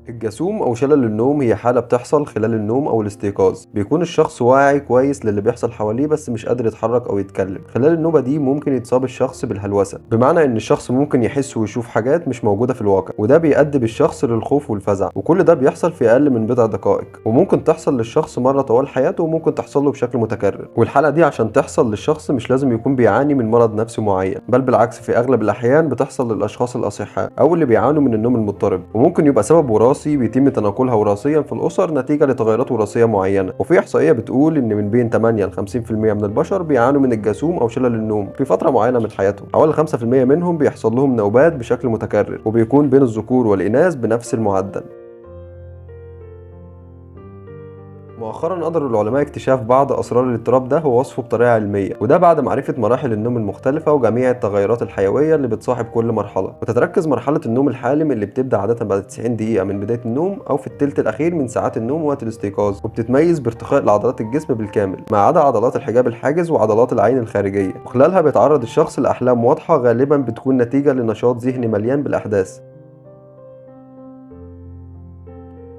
الجاسوم أو شلل النوم هي حالة بتحصل خلال النوم أو الاستيقاظ. بيكون الشخص واعي كويس للي بيحصل حواليه بس مش قادر يتحرك أو يتكلم. خلال النوبة دي ممكن يتصاب الشخص بالهلوسة، بمعنى إن الشخص ممكن يحس ويشوف حاجات مش موجودة في الواقع، وده بيؤدي بالشخص للخوف والفزع، وكل ده بيحصل في أقل من بضع دقائق، وممكن تحصل للشخص مرة طوال حياته وممكن تحصل له بشكل متكرر. والحالة دي عشان تحصل للشخص مش لازم يكون بيعاني من مرض نفسي معين، بل بالعكس في أغلب الأحيان بتحصل للأشخاص الأصحاء أو اللي بيعانوا من النوم المضطرب، وممكن يبقى سبب وراثي بيتم تناقلها وراثيا في الاسر نتيجة لتغيرات وراثية معينة. وفي احصائية بتقول ان من بين 8 ل 50% من البشر بيعانوا من الجاسوم او شلل النوم في فترة معينة من حياتهم. حوالي 5% منهم بيحصل لهم نوبات بشكل متكرر، وبيكون بين الذكور والاناث بنفس المعدل. مؤخرا قدر العلماء اكتشاف بعض اسرار الاضطراب ده ووصفه بطريقة علمية، وده بعد معرفة مراحل النوم المختلفة وجميع التغيرات الحيوية اللي بتصاحب كل مرحلة. وتتركز مرحلة النوم الحالم اللي بتبدا عادة بعد 90 دقيقة من بداية النوم او في الثلث الاخير من ساعات النوم وقت الاستيقاظ، وبتتميز بارتخاء لعضلات الجسم بالكامل ما عدا عضلات الحجاب الحاجز وعضلات العين الخارجية، وخلالها بيتعرض الشخص لاحلام واضحة غالبا بتكون نتيجة لنشاط ذهني مليان بالاحداث.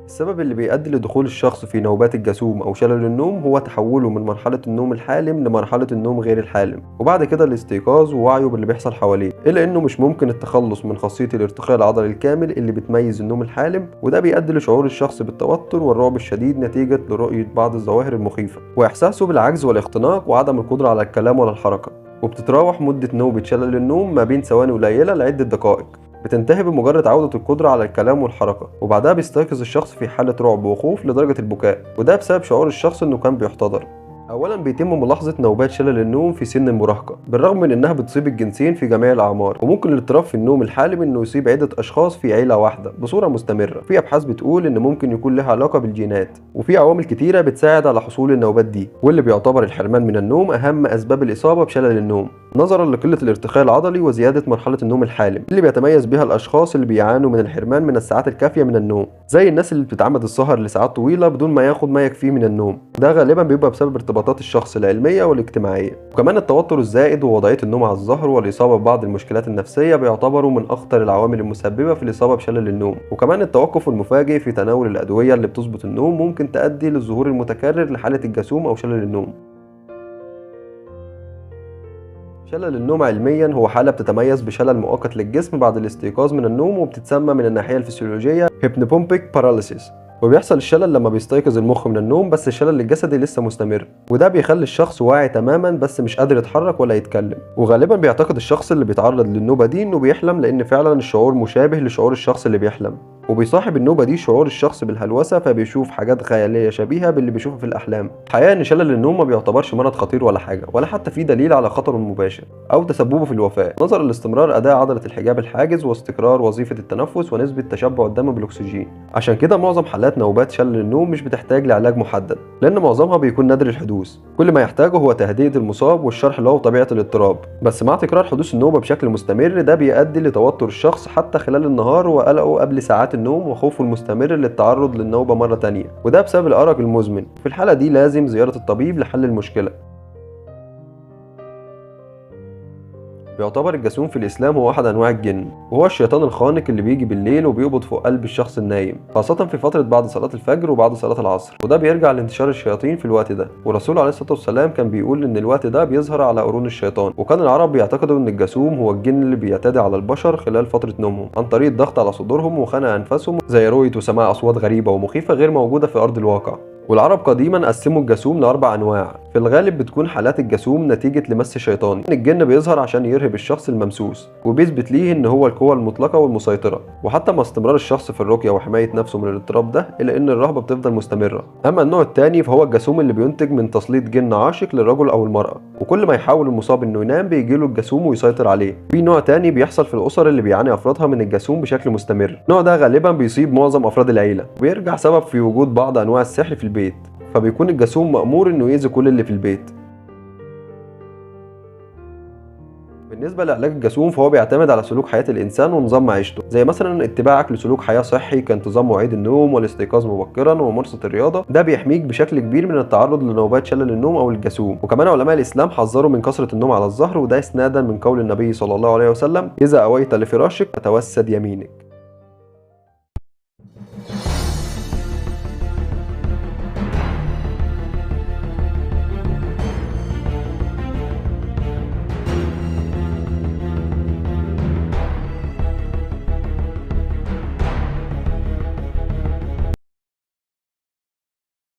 السبب اللي بيؤدي لدخول الشخص في نوبات الجاسوم أو شلل النوم هو تحوله من مرحلة النوم الحالم لمرحلة النوم غير الحالم، وبعد كده الاستيقاظ ووعيه باللي بيحصل حواليه، إلا إنه مش ممكن التخلص من خاصية الارتخاء العضلي الكامل اللي بتميز النوم الحالم، وده بيؤدي لشعور الشخص بالتوتر والرعب الشديد نتيجة لرؤية بعض الظواهر المخيفة، وإحساسه بالعجز والاختناق وعدم القدرة على الكلام ولا الحركة. وبتتراوح مدة نوبة شلل النوم ما بين ثواني قليلة لعدة دقائق، بتنتهي بمجرد عودة القدرة على الكلام والحركة، وبعدها بيستيقظ الشخص في حالة رعب وخوف لدرجة البكاء، وده بسبب شعور الشخص انه كان بيحتضر. اولا بيتم ملاحظة نوبات شلل النوم في سن المراهقة، بالرغم من انها بتصيب الجنسين في جميع الاعمار، وممكن الاضطراب في النوم الحالم انه يصيب عدة اشخاص في عيلة واحدة بصورة مستمرة. في ابحاث بتقول ان ممكن يكون لها علاقة بالجينات، وفي عوامل كتيرة بتساعد على حصول النوبات دي، واللي بيعتبر الحرمان من النوم اهم اسباب الاصابة بشلل النوم، نظرا لقلة الارتخاء العضلي وزيادة مرحلة النوم الحالم اللي بيتميز بها الاشخاص اللي بيعانوا من الحرمان من الساعات الكافية من النوم، زي الناس اللي بتتعمد السهر لساعات طويلة بدون ما ياخد ما يكفيه من النوم. ده غالبا بيبقى بسبب ارتباطات الشخص العلمية والاجتماعية. وكمان التوتر الزائد ووضعية النوم على الظهر والإصابة ببعض المشكلات النفسية بيعتبروا من أخطر العوامل المسببة في الإصابة بشلل النوم. وكمان التوقف المفاجئ في تناول الأدوية اللي بتظبط النوم ممكن تؤدي للظهور المتكرر لحالة الجاسوم أو شلل النوم. شلل النوم علميا هو حالة بتتميز بشلل مؤقت للجسم بعد الاستيقاظ من النوم، وبتتسمى من الناحية الفسيولوجية hypnopompic paralysis. وبيحصل الشلل لما بيستيقظ المخ من النوم بس الشلل الجسدي لسه مستمر، وده بيخلي الشخص واعي تماما بس مش قادر يتحرك ولا يتكلم. وغالبا بيعتقد الشخص اللي بيتعرض للنوبة دي انه بيحلم، لان فعلا الشعور مشابه لشعور الشخص اللي بيحلم. وبيصاحب النوبة دي شعور الشخص بالهلوسة، فبيشوف حاجات خيالية شبيهة باللي بيشوفها في الأحلام. الحقيقة إن شلل النوم ما بيعتبرش مرض خطير ولا حاجة، ولا حتى في دليل على خطره المباشر أو تسببه في الوفاة، نظرا لاستمرار أداء عضلة الحجاب الحاجز واستقرار وظيفة التنفس ونسبة تشبع الدم بالأكسجين. عشان كده معظم حالات نوبات شلل النوم مش بتحتاج لعلاج محدد، لأن معظمها بيكون نادر الحدوث. كل ما يحتاجه هو تهدئة المصاب والشرح له طبيعة الاضطراب. بس مع تكرار حدوث النوبة بشكل مستمر ده بيؤدي لتوتر الشخص حتى خلال النهار وقلقه قبل ساعات النوم وخوفه المستمر للتعرض للنوبة مرة تانية، وده بسبب الأرق المزمن. في الحالة دي لازم زيارة الطبيب لحل المشكلة. بيعتبر الجاسوم في الإسلام هو أحد أنواع الجن، وهو الشيطان الخانق اللي بيجي بالليل وبيقبض فوق قلب الشخص النايم، خاصة في فترة بعد صلاة الفجر وبعد صلاة العصر، وده بيرجع لانتشار الشياطين في الوقت ده. والرسول عليه الصلاة والسلام كان بيقول إن الوقت ده بيظهر على قرون الشيطان. وكان العرب بيعتقدوا إن الجاسوم هو الجن اللي بيعتدي على البشر خلال فترة نومهم عن طريق الضغط على صدورهم وخنق أنفاسهم، زي رؤية وسماع أصوات غريبة ومخيفة غير موجودة في أرض الواقع. والعرب قديما قسموا الجاسوم لأربع أنواع. في الغالب بتكون حالات الجاسوم نتيجة لمس شيطاني. الجن بيظهر عشان يرهب الشخص الممسوس وبيثبت ليه ان هو القوة المطلقة والمسيطرة، وحتى مع استمرار الشخص في الرقية وحماية نفسه من الاضطراب ده إلا ان الرهبة بتفضل مستمرة. اما النوع الثاني فهو الجاسوم اللي بينتج من تسليط جن عاشق للرجل او المرأة، وكل ما يحاول المصاب انه ينام بيجيله الجاسوم ويسيطر عليه. في نوع تاني بيحصل في الأسر اللي بيعاني افرادها من الجاسوم بشكل مستمر. النوع ده غالبا بيصيب معظم افراد العيلة، وبيرجع سبب في وجود بعض انواع السحر في البيت، فبيكون الجاسوم مأمور انه يأذي كل اللي في البيت. بالنسبة لعلاج الجاسوم فهو بيعتمد على سلوك حياة الإنسان ونظام معيشته، زي مثلا اتباعك لسلوك حياة صحي كانتظام مواعيد النوم والاستيقاظ مبكرا وممارسة الرياضة. ده بيحميك بشكل كبير من التعرض لنوبات شلل النوم أو الجاسوم. وكمان علماء الإسلام حذروا من كثرة النوم على الظهر، وده استنادا من قول النبي صلى الله عليه وسلم: إذا أويت لفراشك فتوسد يمينك.